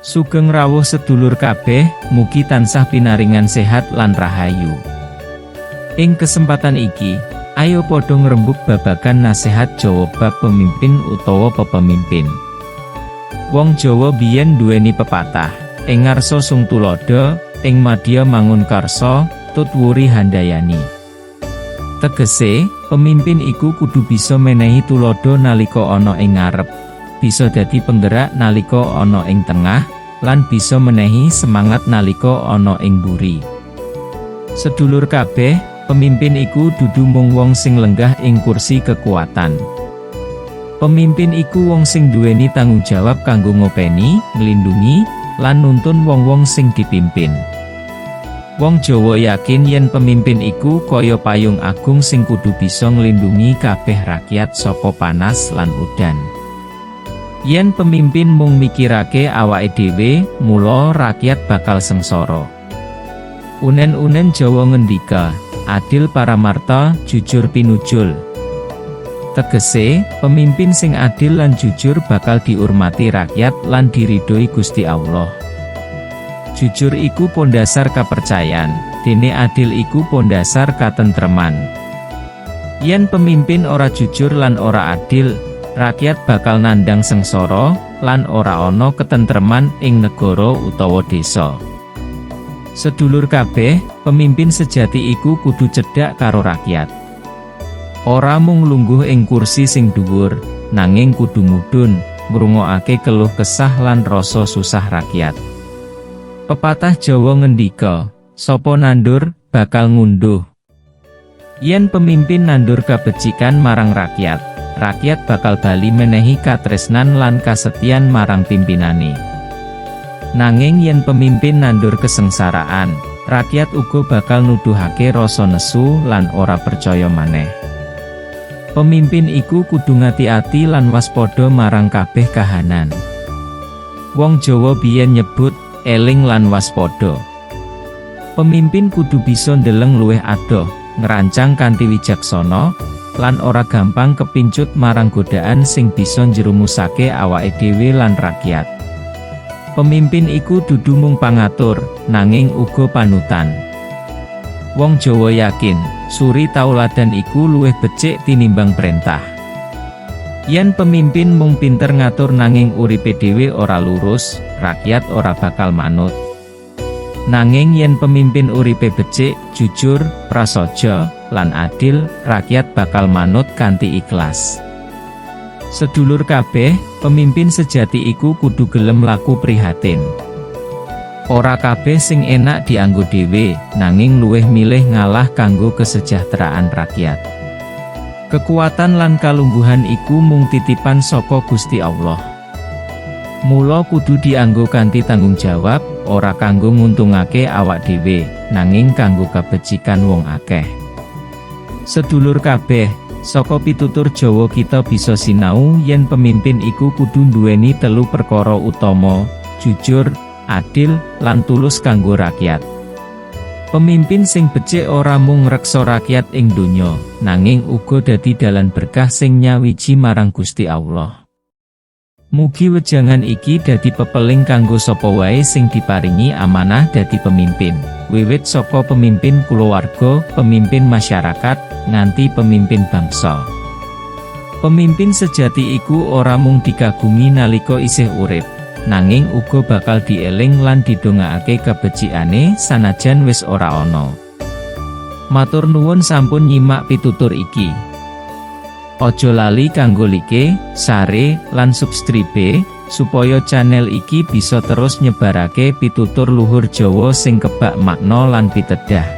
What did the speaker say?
Sugeng rawuh sedulur kabeh, mugi tansah pinaringan sehat lan rahayu. Ing kesempatan iki, ayo padha ngrembug babagan nasehat Jawa bab pemimpin utawa pepemimpin. Wong Jawa biyen duweni pepatah, "Ing ngarsa sung tuladha, ing madya mangun karsa, tut wuri handayani." Tegese, pemimpin iku kudu bisa menehi tuladha nalika ana ing ngarep, bisa dadi penggerak nalika ana ing tengah, lan bisa menehi semangat nalika ana ing mburi. Sedulur kabeh, pemimpin iku dudu mung wong sing lenggah ing kursi kekuatan. Pemimpin iku wong sing duweni tanggung jawab kanggo ngopeni, nglindungi, lan nuntun wong-wong sing dipimpin. Wong Jawa yakin yen pemimpin iku kaya payung agung sing kudu bisa nglindungi kabeh rakyat saka panas lan udan. Yen pemimpin mung mikirake awake dhewe, mula rakyat bakal sengsara. Unen-unen Jawa ngendika, "Adil paramarta, jujur pinujul." Tegese, pemimpin sing adil lan jujur bakal diurmati rakyat lan diridhoi Gusti Allah. Jujur iku pondasar kapercayan, dene adil iku pondasar katentreman. Yen pemimpin ora jujur lan ora adil, rakyat bakal nandang sengsara, lan ora ana ketentreman ing negara utawa desa. Sedulur kabeh, pemimpin sejati iku kudu cedhak karo rakyat. Ora mung lungguh ing kursi sing dhuwur, nanging kudu mudhun, ngrungokake keluh kesah lan rasa susah rakyat. Pepatah Jawa ngendika, "Sapa nandur, bakal ngunduh." Yen pemimpin nandur kabecikan marang rakyat, rakyat bakal bali menehi katresnan lan kasetyan marang pimpinane. Nanging yen pemimpin nandur kesengsaraan, rakyat uga bakal nuduhake rasa nesu lan ora percaya maneh. Pemimpin iku kudu ngati-ati lan waspada marang kabeh kahanan. Wong Jawa biyen nyebut, "Eling lan waspada." Pemimpin kudu bisa ndeleng luwih adoh, ngrancang kanthi wijaksana, lan ora gampang kepincut marang godaan sing bisa njerumusake awake dhewe lan rakyat. Pemimpin iku dudu mung pangatur, nanging uga panutan. Wong Jawa yakin, suri tauladan iku luwih becik tinimbang perintah. Yen pemimpin mung pinter ngatur nanging uripe dhewe ora lurus, rakyat ora bakal manut. Nanging yen pemimpin uripe becik, jujur, prasaja, lan adil, rakyat bakal manut kanthi ikhlas. Sedulur kabeh, pemimpin sejati iku kudu gelem laku prihatin. Ora kabeh sing enak dianggo dhewe, nanging luwih milih ngalah kanggo kesejahteraan rakyat. Kekuatan lan kalungguhan iku mung titipan saka Gusti Allah. Mula kudu dianggo kanthi tanggung jawab, ora kanggo nguntungake awak dhewe, nanging kanggo kabecikan wong akeh. Sedulur kabeh, saka pitutur Jawa kita bisa sinau yen pemimpin iku kudu nduweni telu perkara utama, jujur, adil, lan tulus kanggo rakyat. Pemimpin sing becik ora mung ngreksa rakyat ing donya, nanging uga dadi dalan berkah sing nyawiji marang Gusti Allah. Mugi wejangan iki dadi pepeling kanggo sapa wae sing diparingi amanah dadi pemimpin, wiwit saka pemimpin kulawarga, pemimpin masyarakat, nganti pemimpin bangsa. Pemimpin sejati iku ora mung dikagumi nalika isih urip, nanging uga bakal dieling lan didongakake kabecikane sanajan wis ora ana. Matur nuwun sampun nyimak pitutur iki. Aja lali kanggo like, share, lan subscribe, supaya channel iki bisa terus nyebarake pitutur luhur Jawa sing kebak makna lan pitedah.